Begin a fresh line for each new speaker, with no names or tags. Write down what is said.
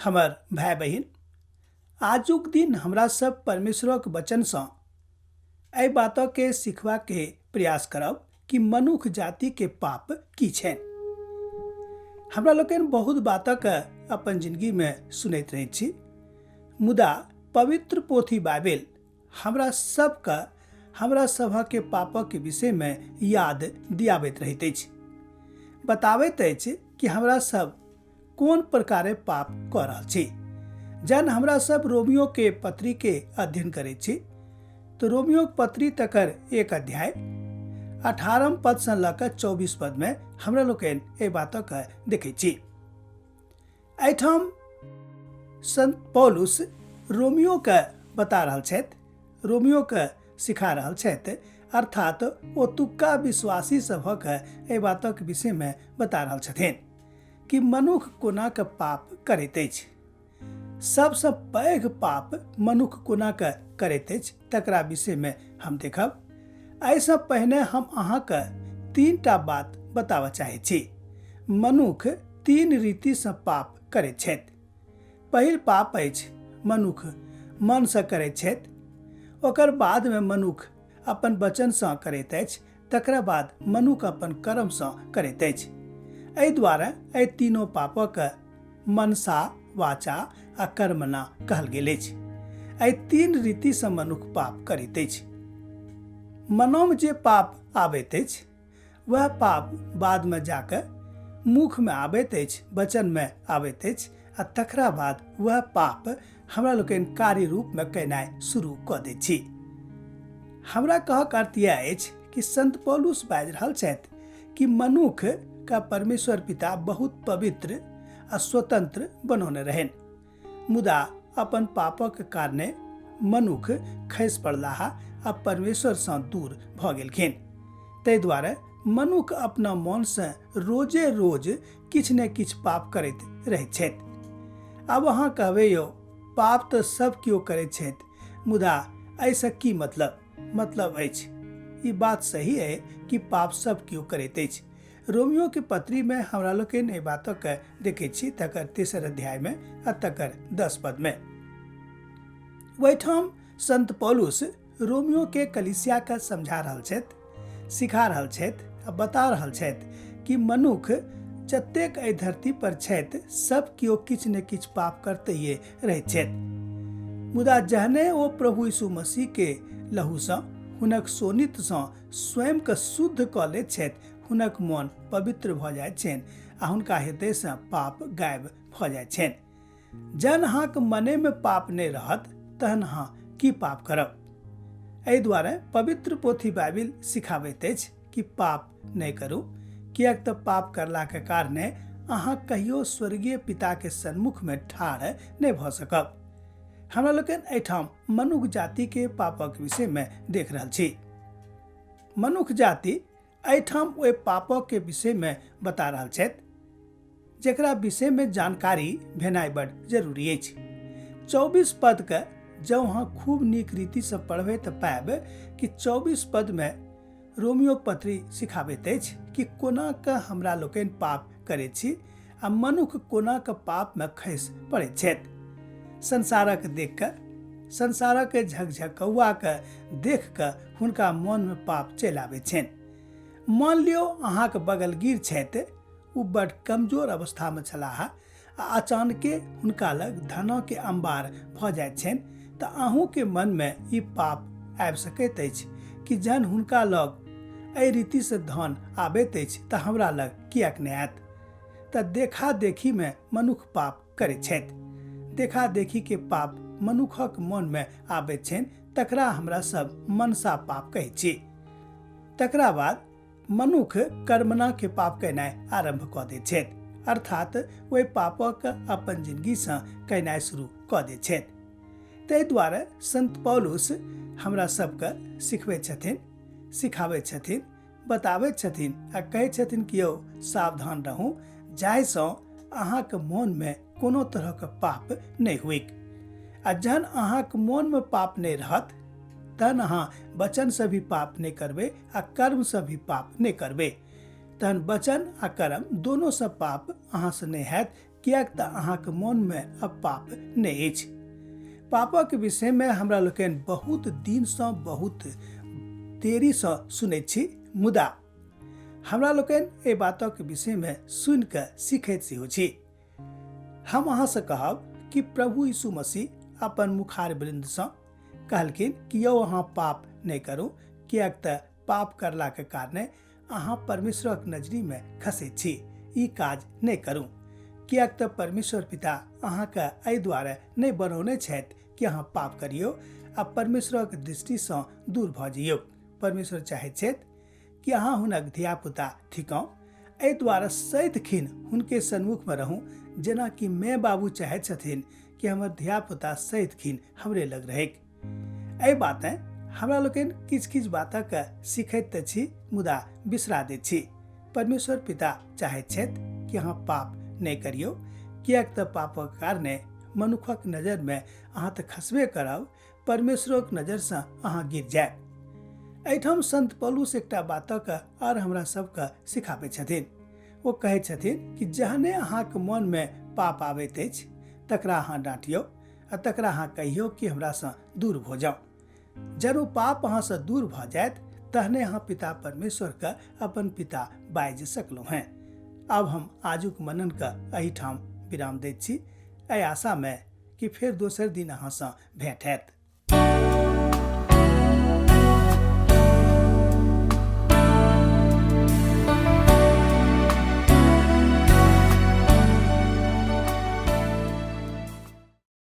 हमर भाय बहिन, आजुक दिन हमरा सब परमेश्वरक वचनसँ एहि बातके सिखबाके प्रयास करब कि मनुख जातिके पाप की छनि। हमरा लोकनि बहुत बातक अपन जिंदगीमे सुनैत रहैत छी, मुदा पवित्र पोथी बाइबिल हमरा सबके हमरा सभके पापक विषयमे याद दियाबैत रहैत अछि, बताबैत अछि कि हमरा सब कोन प्रकारे पाप कऽ रहल छी। जहन हमरा सब रोमियो के पत्री के अध्ययन करै छी तऽ रोमियो के पत्री तकर 1 अध्याय 18 पद से लऽ कऽ 24 पद में हमरा लोकनि एहि बातक देखै छी। एहिठाम संत पौलुस रोमियो के बता रहल छथि, रोमियो के सिखा रहल छथि, अर्थात ओतुक्का विश्वासी सभक एहि बातक विषय में बता रहल छथिन कि मनुख कोना के पाप करैत अछि। सबसँ पैघ पाप मनुख कोना के करैत अछि तकरा विषय में हम देखब। एहिसँ पहिने हम अहाँके 3 बात बताबऽ चाहै छी। मनुख 3 रीतिसँ पाप करैत छथि। पहिल पाप अछि मनुख मनसँ करैत छथि, ओकर बादमे मनुख अपन वचनसँ करैत अछि, तकरा बाद मनुख अपन कर्मसँ करैत अछि। एहि दुआरे एहि तीनों पापक मनसा, वाचा आ कर्मणा कहल गेल अछि। एहि 3 रीतिसँ मनुख पाप करैत अछि। मनोमे जे पाप आबैत अछि वएह पाप बादमे जाकऽ मुखमे आबैत अछि, वचनमे आबैत अछि आ तकरा बाद वएह पाप हमरा लोकनि कार्य रूपमे केनाइ शुरू कऽ दैत छी। हमरा कहक अर्थ इएह अछि कि संत पौलुस बाजि रहल छथि कि मनुख का परमेश्वर पिता बहुत पवित्र आ स्वतंत्र बनौने रहनि, मुदा अपन पापक कारणे मनुख खसि पड़लाह आ परमेश्वरसँ दूर भऽ गेलखिन। ताहि दुआरे मनुख अपना मोनसँ रोजे रोज किछु ने किछु पाप करैत रहैत छथि। आब अहाँ कहबै यौ पाप तऽ सब केओ करैत छथि, मुदा एहिसँ की मतलब? मतलब अछि ई बात सही है कि पाप सब केओ करैत अछि। रोमियो के पत्री में हमरा लोकनि एहि बातक देखै छी तकर 3 अध्याय में आ तकर 10 पद में। ओहिठाम संत पौलुस रोमियो के कलीसिया के समझा रहल छथि, सिखा रहल छथि आ बता रहल छथि कि मनुख जतेक एहि धरती पर छथि सब केओ किछु ने किछु पाप करतैये रहैत छथि, मुदा जहने ओ प्रभु यीशु मसीह के लहूसँ हुनक शोणितसँ स्वयं के शुद्ध कऽ लैत छथि, हुनक मन पवित्र भऽ जाइत छनि आ हुनका हृदयसँ पाप गायब भऽ जाइत छनि। जहन अहाँके मनेमे पाप नहि रहत तहन अहाँ की पाप करब? एहि दुआरे पवित्र पोथी बाइबिल सिखाबैत अछि कि पाप नहि करू, किएक तऽ पाप करलाके कारणे अहाँ कहियो स्वर्गीय पिताके सन्मुखमे ठाढ़ नहि भऽ सकब। हमरा लोकनि एहिठाम मनुख जातिके पापक विषयमे देख रहल छी। मनुख जाति एहिठाम ओहि पापके विषयमे बता रहल छथि जकरा विषयमे जानकारी भेनाइ बड जरूरी अछि। 24 पदके जँ अहाँ खूब नीक रीतिसँ पढ़बै तऽ पायब कि 24 पदमे रोमियो पत्री सिखाबैत अछि कि कोना कऽ हमरा लोकनि पाप करैत छी आ मनुख कोना कऽ पापमे खसि पड़ैत छथि। संसारक देख कऽ, संसारक झकझकौआके देख कऽ हुनका मनमे पाप चलि आबैत छनि। मान लियौ अहाँके बगलगीर छथि, ओ बड कमजोर अवस्थामे छलाह आ अचानके हुनका लग धनके अम्बार भऽ जाइत छनि तऽ अहूँके मनमे ई पाप आबि सकैत अछि कि जहन हुनका लग एहि रीतिसँ धन आबैत अछि तऽ हमरा लग किएक नहि आयत। तऽ देखा देखीमे मनुख पाप करैत छथि। देखा देखीके पाप मनुखक मनमे आबैत छनि, तकरा हमरा सब मनसा पाप कहै छी। तकरा बाद मनुख कर्मणा के पाप केनाइ आरम्भ कऽ दैत छथि, अर्थात ओहि पापक अपन जिंदगीसँ केनाइ शुरू कऽ दैत छथि। ताहि दुआरे संत पौलुस हमरा सबके सिखबै छथिन, सिखाबै छथिन, बताबै छथिन आ कहै छथिन कि यौ सावधान रहू जाहिसँ अहाँके मोनमे कोनो तरहके पाप नहि होइक। आ जहन अहाँके मोनमे पाप नहि रहत तहन अहाँ वचनसँ भी पाप नहि करबै आ कर्मसँ भी पाप नहि करबै। तहन वचन आ कर्म दोनोसँ पाप अहाँसँ नहि हैत, किएक तऽ अहाँके मोनमे अब पाप नहि अछि। पापक विषयमे हमरा लोकनि बहुत दिनसँ बहुत देरीसँ सुनैत छी, मुदा हमरा लोकनि एहि बातक विषयमे सुनि कऽ सीखैत सेहो छी। हम अहाँसँ कहब कि प्रभु यीशु मसीह अपन मुखार वृन्दसँ कहलखिन कि यौ अहाँ पाप नहि करू, किएक तऽ पाप करलाके कारणे अहाँ परमेश्वरक नजरीमे खसैत छी। ई काज नहि करू, किएक तऽ परमेश्वर पिता अहाँके एहि दुआरे नहि बनौने छथि कि अहाँ पाप करियौ आ परमेश्वरक दृष्टिसँ दूर भऽ जइयौ। परमेश्वर चाहैत छथि कि अहाँ हुनक धियापुता थिकहुँ, एहि दुआरे सदिखिन हुनके सन्मुखमे रहू, जेना कि माय बाबू चाहैत छथिन कि हमर धियापुता सदिखिन हमरे लग रहैक। एहि बातें हमरा लोकनि किछु किछु बातक सीखैत तऽ छी, मुदा बिसरा दैत छी। परमेश्वर पिता चाहैत छथि कि अहाँ पाप नहि करियौ, किएक तऽ पापक कारणे मनुखक नजरमे अहाँ तऽ खसबे करब, परमेश्वरक नजरसँ अहाँ गिर जायब। एहिठाम संत पौलुस एकटा बातक आर हमरा सबके सिखाबै छथिन। ओ कहै छथिन कि जहने अहाँके मनमे पाप आबैत अछि तकरा अहाँ डाँटियौ आ तकरा अहाँ कहियौ कि हमरासँ दूर भऽ जाउ। जब ओ पाप अहाँसँ दूर भऽ जायत तहने अहाँ पिता परमेश्वरके अपन पिता बाजि सकलहुँ हेँ। आब हम आजुक मननके एहिठाम विराम दैत छी, एहि आशामे कि फेर दोसर दिन अहाँसँ भेंट हैत।